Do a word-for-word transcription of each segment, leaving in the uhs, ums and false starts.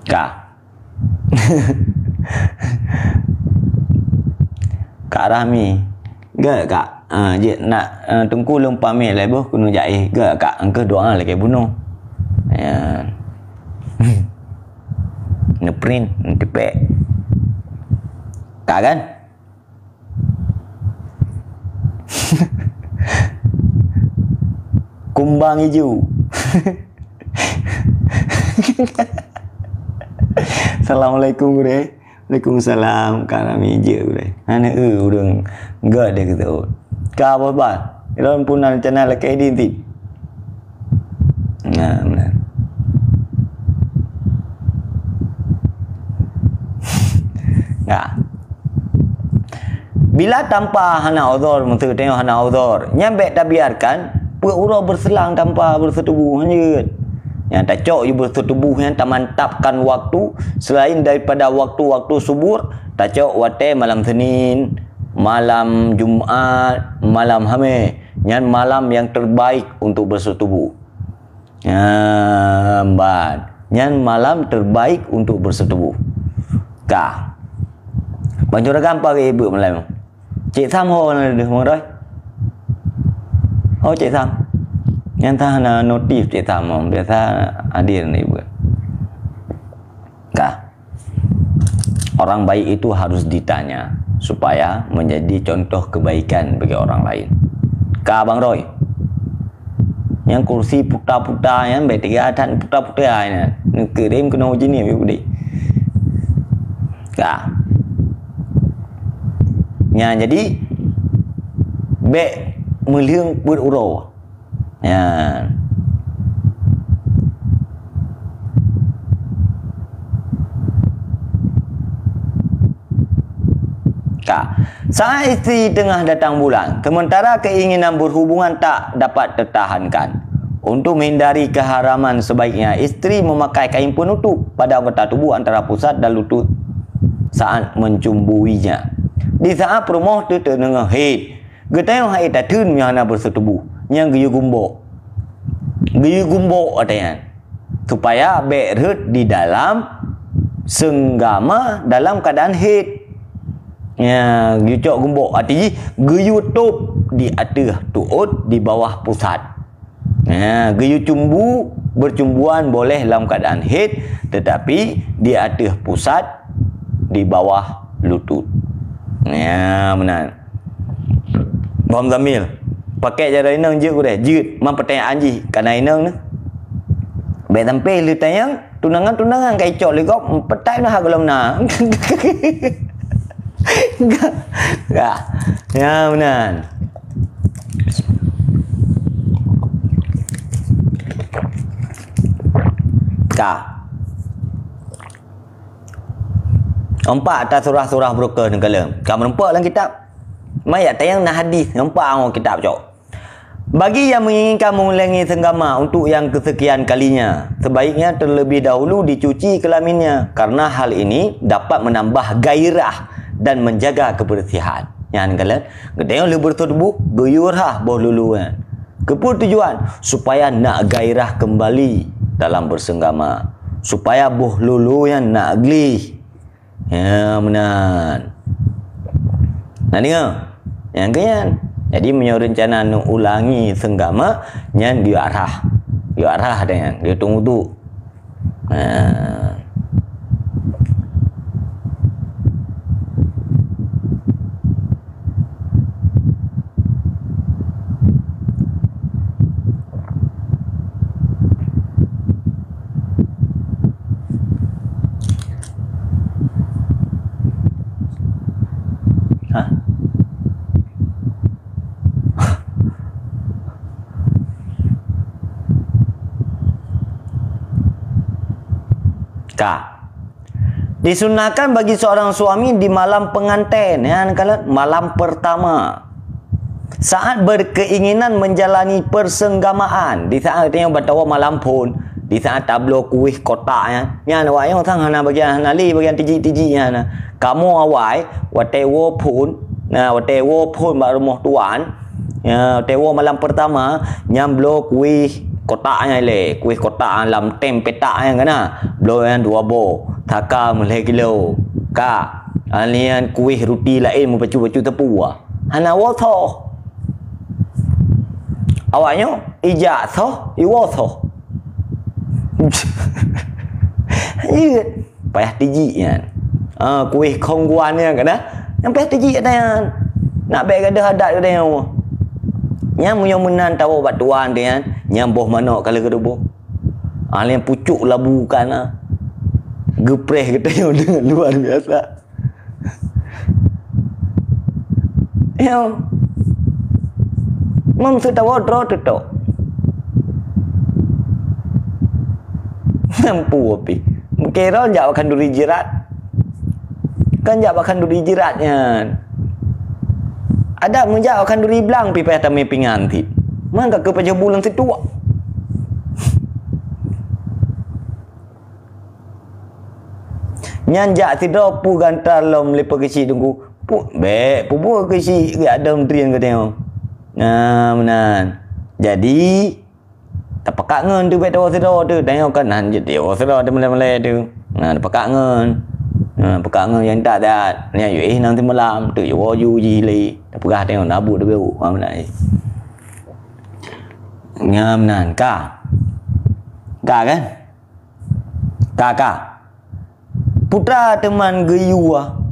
Ka. Kak Rahmi. Gèt, Kak. Ah, jeuet nak, ah, Teungku lôn pamit lé boh keuneuk jai. Gèt, Kak. Engkeuh doa lagèe bunoe. Ya. Neuprint, neutipék. Ka kan? Kumbang ijo. Assalamualaikum, Gurèe. Waalaikumsalam, Kak Rami jeuet, Gurèe. Hana eu ureueng gèt deh keu. Ka boh ban. Lôn pun na rencana lakèe idin cit. Nah, meunan. Nah. Bila tanpa hana uzur, maksud tanyoe hana uzur, nyan bèk tabiarkan peuet uroe beuselang tanpa beuseutuboh, hanjeuet. Nyang tacok ju beuseutuboh nyan tamantapkan waktu selain daripada waktu-waktu subur, tacok watèe malam Senin, malam Jumat, malam Hamèh. Nyan malam yang terbaik untuk berseutubuh. Nyan ban. Nyan malam terbaik untuk berseutubuh. Ka. Bang Juragan apa ke ibu malam? Cik Sam ho na deuh, Bang Roy? Oh, Cik Sam. Nyan tah na notif Cik Sam ho. Biasa hadir ni ibu. Ka. Orang baik itu harus ditanya supaya menjadi contoh kebaikan bagi orang lain. Ka Bang Roy. Nyang kursi puta-puta nyan, bèk tiga that puta-puta nyan. Neukirém keunoe jinih, yuk deh. Ka. Nyan jadi, bèk meulheueng peuet uroe. Nyan. Ka. Saat istri tengah datang bulan, sementara keinginan berhubungan tak dapat tertahankan. Untuk menghindari keharaman, sebaiknya istri memakai kain penutup pada anggota tubuh antara pusat dan lutut saat mencumbuinya. Di saat peurumoh teuh teudeungoe hét, geutanyoe hai tatheun meunyoe hana beuseutuboh, nyang geuyue gumbok. Geuyue gumbok watèe nyan. Supaya bèk rhot di dalam seunggama dalam keuadaan hét. Ya, geuyue cok gumbok, arti jih geuyue tôp di ateueh tuôt di bawah pusat. Ya, geuyue cumbu, bercumbuan boleh dalam keadaan hét, tetapi di ateueh pusat, di bawah lutut. Ya, meunan. Bang Zamil, pakèk jaroe inong jeuet udeh, jeuet. Man peutanyaan jih, ka na inong nyoe. Bèk sampé lheueh tanyong, tunangan-tunangan ka icok lé gob, peutai na gohlom na. Ka. Ya, meunan. Ka. Empat atas surah-surah broker neukalon. Ka meurumpok lam kitab. Maya tayang na hadis, empat angoh kitab cok. Bagi yang menginginkan mengulangi senggama untuk yang kesekian kalinya, sebaiknya terlebih dahulu dicuci kelaminnya, karena hal ini dapat menambah gairah dan menjaga kebersihan. Nyan kalon, geutanyoe lheueh beureutoh tuboh, geuyue rhah boh lulu nyan. Keupeue tujuan? Supaya nak gairah kembali dalam bersenggama. Supaya boh lulu nyan nak gleh. Ya, meunan. Na deungoe? Nyang keu nyan. Jadi, meunyoe reuncana neuulangi senggama, nyan geuyue rhah. Geuyue rhah nyan, geuyue tueng uduk. Ha. Ha? Ka. Disunahkan bagi seorang suami di malam pengantin, ya, kan, malam pertama. Saat berkeinginan menjalani persenggamaan, di saat teunyong bak tawoe malam phôn, di saat tabloe kuéh kotak nyan, nyan awak nyoe sang hana bagian, hana lé bagian tijik-tijik nyan. Kamoe awai, watèe woe phôn, na, watèe woe phôn bak rumoh tuan, ya, watèe woe malam pertama, nyan bloe kuéh kotak nyan ilèe, kueh kotak lam tem petak nyan ka na. Bloe nyan dua boh, saka meulhèe kilo. Ka, nyan kueh ruti laén meupacu-pacu teupeu. Hana woe soh. Awaknyoe ijak soh, iwoe soh. Jeuet. Payah tijik nyan. Ah, kueh khong guan nyan ka na. Nyan payah tijik ata nyan. Nak bèk gadôh adat geutanyoe. Nyan meunyoe meunan tawoe bak tuan teuh nyan, nyan boh manok ka lheueh geutuboh. Ah, nyan pucôk labu ka na. Geupreh geutanyoe deungon luar biasa. Yo. Meuseutawa droe teutok. Nampu pih. Meukeurong jak bak khanduri jirat. Kan jak bak khanduri jirat nyan. Adak meujak bak khanduri blang pih payah tamé pingan cit. Man ka keuh pajoh buleuen situak. Nyan jak sidroe peue ganta lom lé peukeuchik teungku. Pu-, bèk, peue keuchik geudong drien geutanyoe. Nah, meunan. Jadi, tapeugah ngon teuh bèk tawoe sidroe teuh. Tanyoe kan han jeuet tawoe sidroe teuh meulai-meulai teuh. Nah, tapeugah ngon. Nah, peugah ngon nyang that-that. Nyan yue éh nang simalam. Teuk yue woe ju jih lé. Tapeugah tanyoe na buet teuh bèk. Ha, meunan. Nah, meunan. Ka. Ka kan? Ka, ka. Putra teuma geuyue.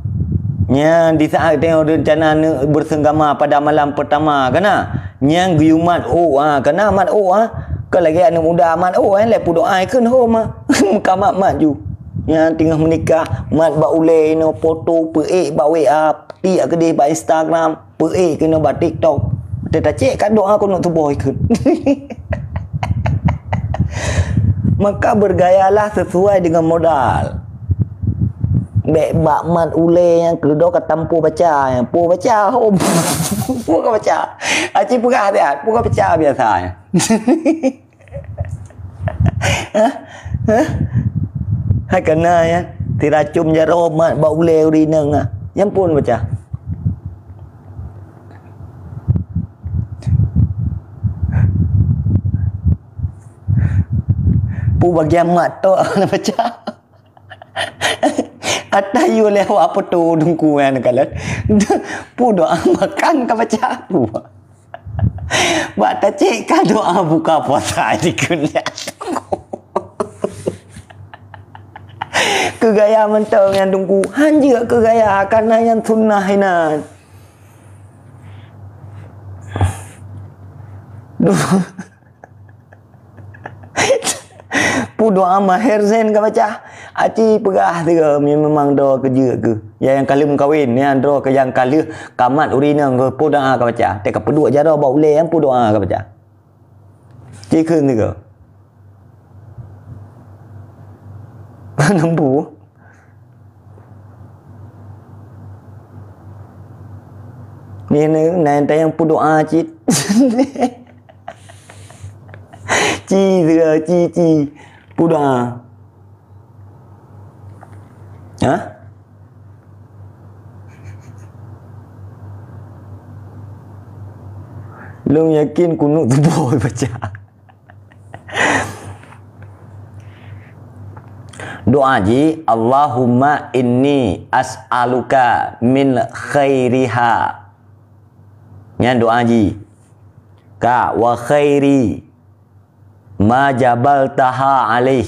Nyan di saat tanyoe reuncana neuk beurseunggama pada malam peurtama, ka na? Nyan geuyue mat ôk, ha, ka na mat ôk, ha. Ka lagèe aneuk muda mat ôk, ha, lheuh peudoa ikheun hom, ha. Meukamat-mat ju. Nyan teungoh meunikah, mat bak ulèe inoe, foto peuék bak W A, tiek keudéh bak Instagram. Peuék keunoe bak TikTok. Teuh tacék ka doa keuneuk tuboh ikheun. Maka bergayalah sesuai dengan modal. Bèk bak mat ulèe nyang keudroe ka tampôh baca, nyang po baca, hom. Po ka baca. Aci peugah siat, po ka baca biasa. Hah? Hah? Hai ka na nyan, siracôm jaroe mat bak ulèe ureueng inong, ah. Nyan phon baca. Peue bagian mat tok na baca. Ata yue lewat foto teungku nyan kalon. Peue doa makan ka baca peue. Bak tacék ka doa buka puasa dikeue nyan. Keu gaya mantong nyan teungku. Han jeuet keu gaya, kana nyan sunnah inan. Duh. Peue doa maher zen ka baca. Aci peugah sigoe, memang droe keu jeuet keuh. Ya nyang ka lheueh meukawen, nyan droe keu nyang ka lheueh ka mat ureueng inong keuh, peue doa ka baca. Teuka peuduek jaroe bak ulèe, peue doa ka baca. Ci kheun sigoe. Nampu. Nyan, nyan tayang peudoa cit. Ci, ci, ci. Peudoa. Hah? Lôn yakin kunut tuboh baca. Doa jih, "Allahumma inni as'aluka min khairiha." Nyan doa jih. Ka, "Wa khairi ma jabaltaha alaih.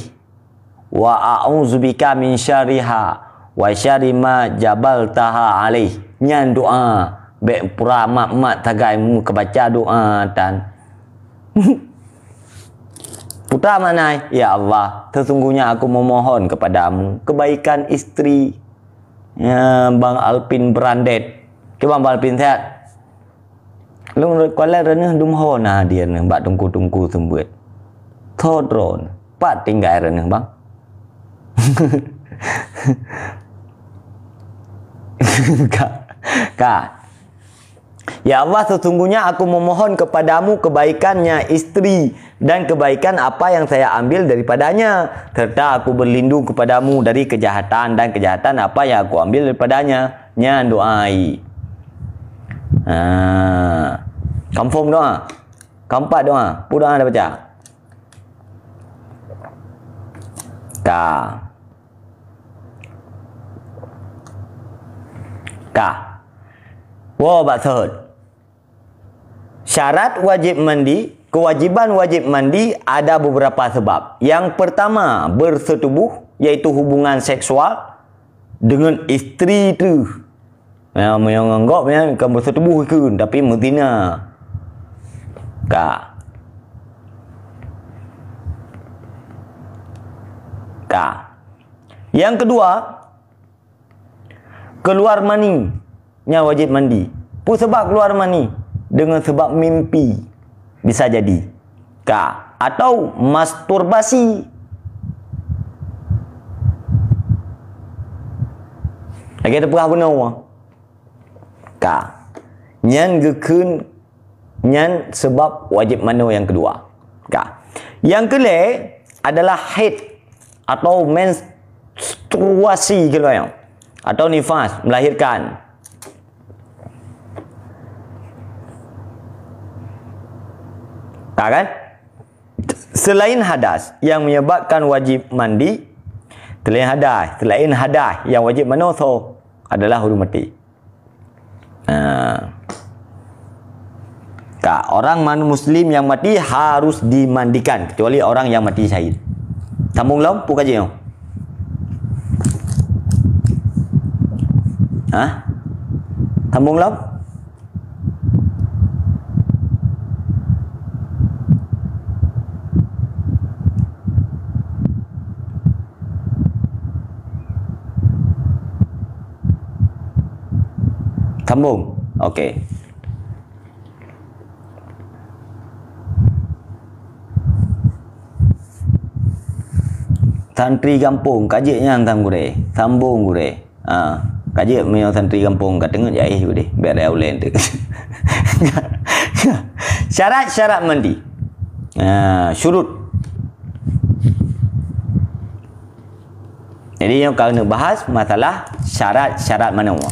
Wa a'udzubika min syarriha. Wa syarri ma jabaltaha alaih." Nyan doa. Bèk pura mat-mat sagai mu ka baca doa tan. Putra makna, "Ya Allah, sesungguhnya aku memohon kepadamu kebaikan istri." Ya, Bang Alpin Brandet. Oke, Bang, Bang Alpin sehat? Lôn kualat reuneuh dum ho na dia neuh bak teungku-teungku seumbeuet. Tho droe neuh. Pat tinggai reuneuh, Bang? Ka. Ka. Ya Allah, sesungguhnya aku memohon kepadamu kebaikannya istri dan kebaikan apa yang saya ambil daripadanya, serta aku berlindung kepadamu dari kejahatan dan kejahatan apa yang aku ambil daripadanya. Nyan doa ai. Ha. Confirm doa. Keempat doa. Peue doa dah baca? Ka. Ka. Woe bak seuhot. Syarat wajib mandi, kewajiban wajib mandi ada beberapa sebab. Yang pertama, bersetubuh, yaitu hubungan seksual dengan isteri tu. Ya, meunyoe ngon gob nyan kon bersetubuh ikheun, tapi meuzina. Ka. Ka. Yang kedua, keluar mani. Nyan wajib mandi. Peue sabab keluar mani? Dengan sebab mimpi. Bisa jadi. Ka. Atau masturbasi. Lagèe teupeugah bunoe. Ka. Nyan geukheun, nyan sebab wajib mandi nyang keudua. Ka. Nyang keulhèe adalah haid atau menstruasi keuluwa atau nifas, melahirkan. Ka kan? Selain hadas yang menyebabkan wajib mandi, selain hadas, selain hadas yang wajib mandi, so, adalah ureueng maté. Ha. Ka, orang man-, muslim yang mati harus dimandikan, kecuali orang yang mati syahid. Sambung lom, peue ka jeuet nyoe? Ha? Sambung lom? Sambung. Okey. Santri gampông, ka jeuet nyan sang gurèe. Sambung gurèe. Ha, ka jeuet meunyoe santri gampông ka teungeut jai udeh, bèk raya ulèe teuk. Syarat-syarat mandi. Ha, syurut. Jadi, nyoe ka neubahas masalah syarat-syarat manoe.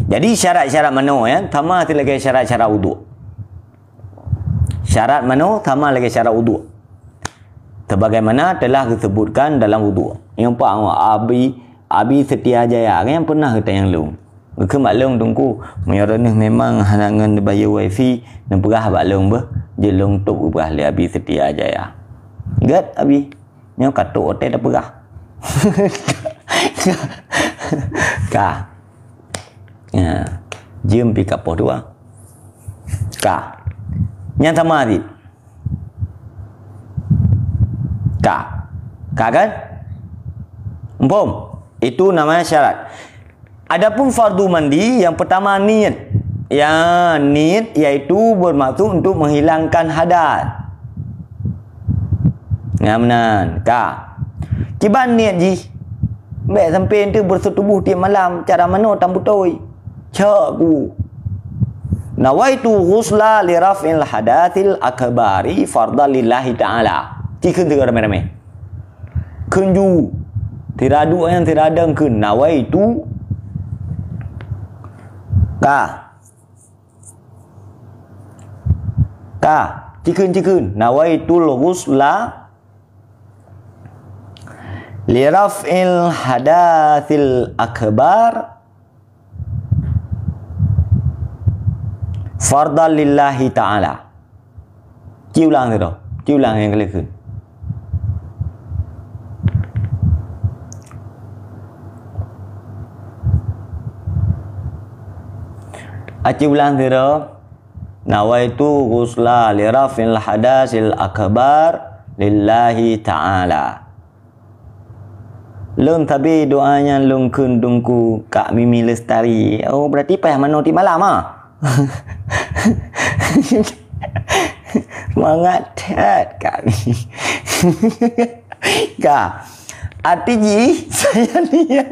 Jadi, syarat-syarat manoe nyan sama lagèe syarat-syarat uduk. Syarat manoe sama lagèe syarat uduk. Sebagaimana telah disebutkan dalam uduk. Nyang pah Abi, Abi Setia Jaya, kan pernah geutanyong lôn. Geukheun bak lôn, "Teungku, meunyoe droeneuh memang hana ngon neubayeue wifi, neupeugah bak lôn beuh, jeuet lôn tôp," geupeugah lé Abi Setia Jaya. Gèt Abi, nyoe ka tôp watèe tapeugah. Ka. Ya. Jeuem pih ka poh dua. Ka. Nyan sama cit. Ka. Ka kan? Muphom? Itu namanya syarat. Adapun fardu mandi, yang pertama niat. Ya, niat yaitu bermaksud untuk menghilangkan hadas. Nyan meunan, ka. Kiban niat jih. Bèk sampoe teuh bersetubuh tiep malam, cara manoe tan beutôi. Cok ku. Nawaitu ghusla li raf'il hadatsil akbari fardhan lillahi ta'ala. Ci kheun sigoe ramé-ramé. Kheun ju. Sira duek nyan sira dang kheun. Nawaitu. Ka. Ka. Ci kheun, ci kheun. Nawaitul ghusla li raf'il hadatsil akbar fardhan lillahi ta'ala. Ci ulang sidroe. Ci ulang nyang ka lheueh kheun. Aci ulang sidroe. Nawaitu ghusla li raf'il hadatsil akbar lillahi ta'ala. Lôn sabe doa nyan lôn kheun Teungku Kak Mimi Lestari. Oh, berarti payah manoe tiep malam, ah? Mangat that Kak Mimi. Ka. Arti jih, saya niat.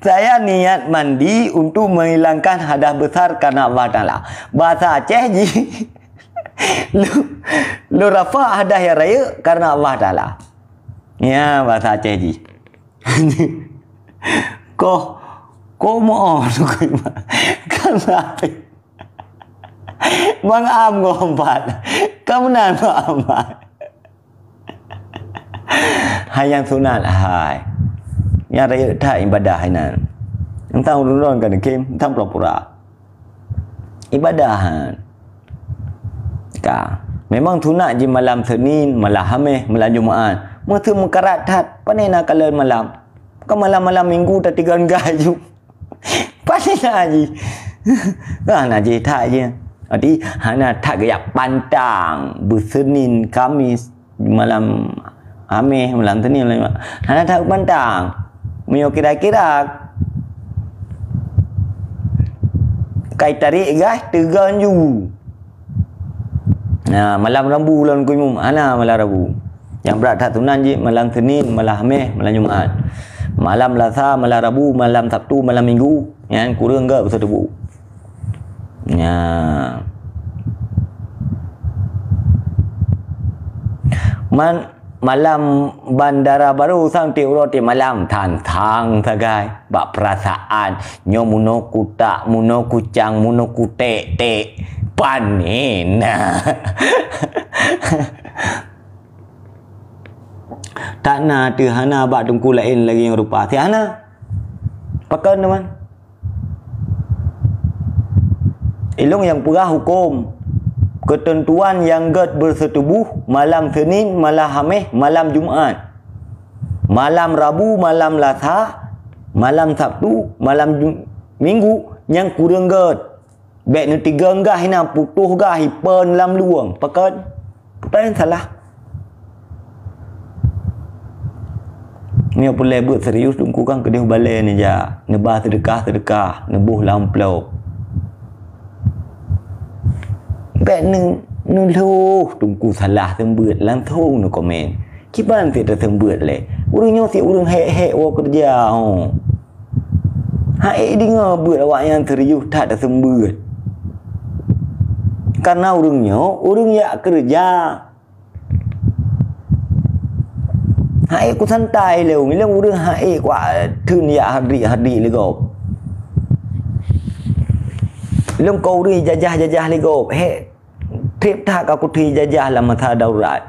Saya niat mandi untuk menghilangkan hadas besar karena Allah Ta'ala. Bahasa Aceh jih, lôn, lôn rafa' hadas nyang rayeuk karena Allah Ta'ala. Ya, bahasa Aceh jih. Koh, koh moh, kan apa? Bang Am ngompat. Kamu nan Bang Am. Hai nyang sunat hai. Nyang rayeuk that ibadah inan. Entang ureuëng droe ka neukhem, entang pura-pura. Ibadah han. Ka. Memang sunat jih malam Senin, malam Hameh, malam Jumaat. Meuseu meukarat that, pane na kalon malam. Ka malam-malam Minggu tatigon gah ju. Pane na jih. Ka na jih that jih. Jadi hana that geujak pantang beusenin, Kamis, malam Hameh, malam Senin, malam Jumat. Hana that pantang. Meunyoe kira-kira kai tarék gah teugon ju. Nah, malam Rabu lôn kunyum, hana malam Rabu. Nyang brat that sunan jih malam Senin, malam Hameh, malam Jumaat. Malam Lasa, malam Rabu, malam Sabtu, malam Minggu. Nyan kureueng geuh beuseutubu. Nya. Man malam bandara baru sang tiep uroe tiep malam tantang sagai bak perasaan nyoe munoe kutak, munoe kucang, munoe kutek-tek. Panen. Tak na teuh hana bak teungku laén lagée nyang rupa. Si hana. Pakon teuma. Ilong nyang peugah huköm. Keuteuntuan nyang gét beuseutuboh malam Senin, malam Hameh, malam Jumaat. Malam Rabu, malam Lasa, malam Sabtu, malam Ju-, Minggu nyang kureueng gét. Bék neutigeung gah inan, putôh gah ipeun lam luwang. Pakon? Pakon salah? Nyoe peureulée beuet serius teungku kan keudeh balée neujak, neuba seudeukah-seudeukah, neuboh lam amplop. Bék neu-, neulhôh teungku salah seumeubeuet langsong neukomen. Kiban sit taseumeubeuet lé. Ureuëng nyoe sit ureuëng hék-hék woe keureuja ho. Hana ék deungoe beuet awaknyan serius that taseumeubeuet. Kareuna ureuëng nyoe ureuëng jak keureuja. Hana ék kusantai lé, ilong ureuëng hana ék kuateuen jak hardik-hardik lé gob. Ilong kon ureuëng jajah-jajah lé gob, hék. Treb that ka kuthie jajah lam masa darurat.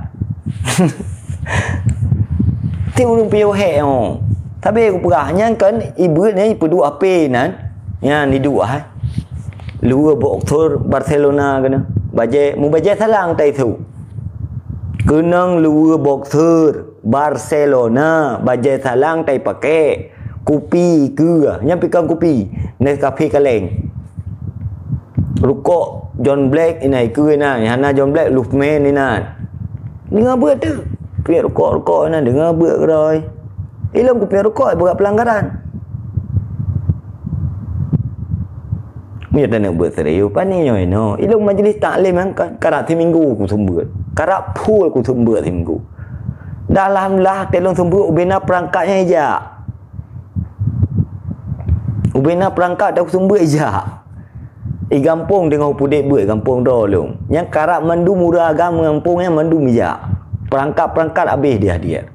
Ti ureuëng piôh hék nyoe. Sabe kupeugah, nyan kan ibeuet nyan ipeuduek H P nan. Nyan iduek hai. Luweue boxer Barcelona keunoe. Bajée, mubajée salang tai su. Keunong luweue boxer Barcelona, bajée salang tai pakai. Kupi keue, nyan pi kon kupi. Nescafe kaleng. Rukok John Black inan, ikeue inan, hana John Black, Luffman inan. Deungoe beuet tu. Piep rukok-rukok inan, deungoe beuet keudroe. Ilong kupiep rukok, buat pelanggaran. Meunyoe taneuk beuet serius, pane nyoe inoe. Ilong majlis taklim nyan ka, karab siminggu kuseumeubeuet. Karab phon kuseumeubeuet siminggu. Dah alhamdulillah, teulong seumeubeuet ubena peurangkat nyan ijak. Ubena peurangkat takuseumeubeuet ijak. I gampông teungoh pudek beuet gampông droe lôn. Nyang karab mandum ureuëng agam gampông nyan mandum ijak. Peurangkat-peurangkat abéh dia-dia.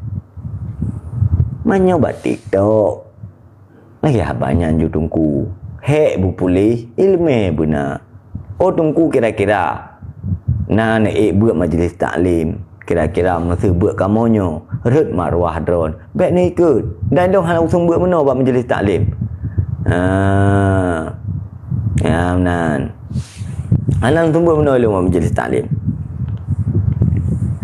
Meunyoe bak TikTok. Lagée haba nyan ju teungku. Hék beupuléh, iéleumé beuna. Oh teungku kira-kira. Na neuék beuet majlis taklim. Kira-kira meuseuh beuet kamoe nyoe, rhot marwah droen, bék neuikeut. Dan lôn hana useumeubeuet meunoe bak majlis taklim. Ah. Ya meunan. Hana useumeubeuet meunoe lôn bak majlis taklim.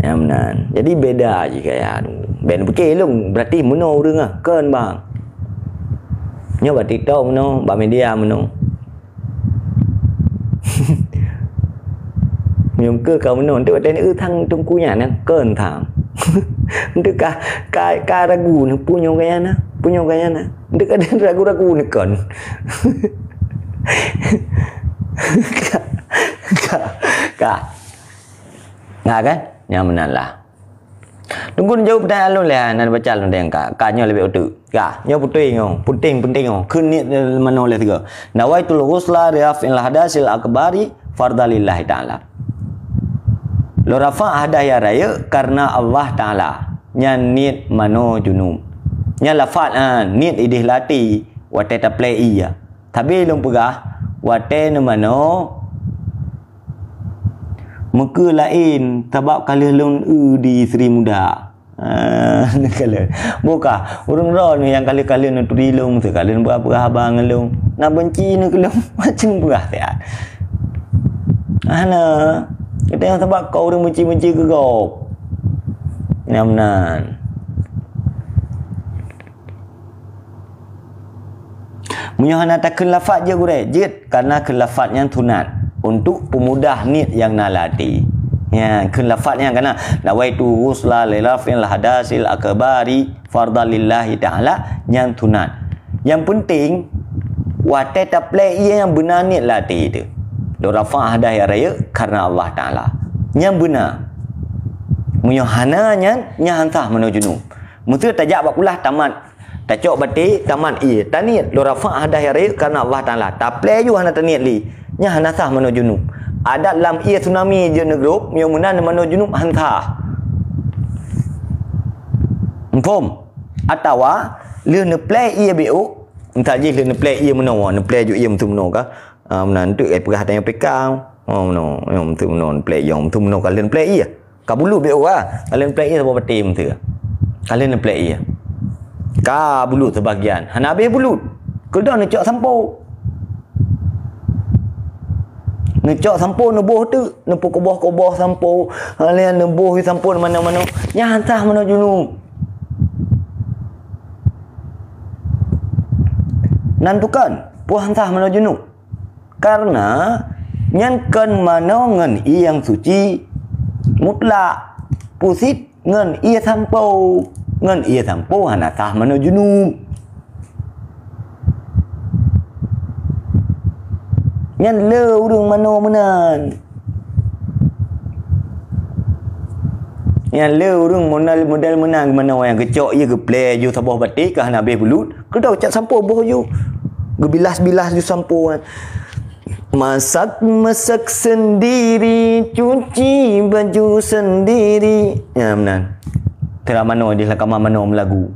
Ya meunan. Jadi beda jih gaya tu. Bék neupiké lôn berarti meunoe ureuëng ah, kon bang. Nyoe bak TikTok meunoe, bak media meunoe. Meunyoe keu ka meunoe, enteuk watée neueu thang teungku nyan, kon thang. Enteuk ka, ka, ka ragu neuh, punyueng gaya na, punyueng gaya na. Enteuk ka ragu-ragu neuh kon. Ka, ka, ka. Nggak kan? Nyan meunan lah. Teungku neujaweueb pertanyaan lôn lé, na neubaca lôn deh ka. Ka nyoe leubeh uteuk. Ka, nyoe putui nyoe, penting-penting nyoe. Kheun niet manoe lé sigoe. Nawaitul ghusla li raf'il hadasil akbari fardhalillahi ta'ala. Lôn rafa' hadas nyang rayeuk kareuna Allah Ta'ala. Nyan niet manoe junub. Nyan lafaz, ha, niet idéh lati watée taplé ie. Tapi lôn peugah, watée neumanoe Meukeue laén, sabab ka lheueh lôn eu di Sri Muda. Ah, neukalon. Buka, ureuëng droeneuh nyang kalon-kalon neuturi lôn, teukalon peugah-peugah haba ngon lôn. Na beunci neuh keu lôn, macam peugah siat. Hana. Gata nyang sabab keu ureuëng beunci-beunci keu gob. Nyan meunan. Meunyoe hana takheun lafaz jeuet gurée, jeuet, karena kheun lafaz nyan sunat untuk peumudah niet nyang na lam até. Ya, kheun lafaz nyan karena nawaitu ghusla li raf'il hadasil akbari fardhal lillahi ta'ala, nyan sunat. Nyang penting, watée taplée ié nyang beuna niet lam até teuh. Lôn rafa' hadas nyang rayeuk karena Allah Ta'ala. Nyan beuna. Meunyoe hana nyan, nyan han sah manoe junub. Meuseu tajak bak kulah tamat Tacok baté, tamat ié, taniet lôn rafa' hadas nyang rayeuk karena Allah Ta'ala. Taplée ju hana taniet lé, nyan hana sah manoe junub. Adat lam ié tsunami jeuet neugrob, meunyoe meunan manoe junub han sah. Muphom? Atawa lheueh neuplée ié beuôk, misal jih lheueh neuplée ié meunoe, neuplée ju ié meuteumeunoe ka. Ah, meunan teuk, eh, peugah tanyoe P K. Oh, meunoe, nyoe meuteumeunoe neuplée ié, meuteumeunoe ka lheueh neuplée ié. Ka bulut beuôk ah. Ka lheueh neuplée ié meuteumeunoe. Ka lheueh neuplée ié. Ka bulut sibagian. Hana habéh bulut. Keudroe neucok sampo. Neucok sampo neuboh teuk, neupeukuboh-kuboh sampo. Hana neuboh sampo manoe-manoe. Nyan han sah manoe junub. Nan bukan, peue han sah manoe junub. Karena nyan kon manoe ngon ié nyang suci mutlak. Pusit ngon ié sampo. Ngon ié sampo hana sah manoe junub. Nyan le ureuëng manoe meunan. Nyan le ureuëng model-model meunan, manoe nyang geucok ié geuplée ju saboh baté ka hana habéh bulut. Keudroe cok sampo boh ju. Geubilas-bilas ju sampo nyan. Masak-masak sendiri, cuci baju sendiri. Ya, meunan. Teuka manoe di lam kama manoe meulagu.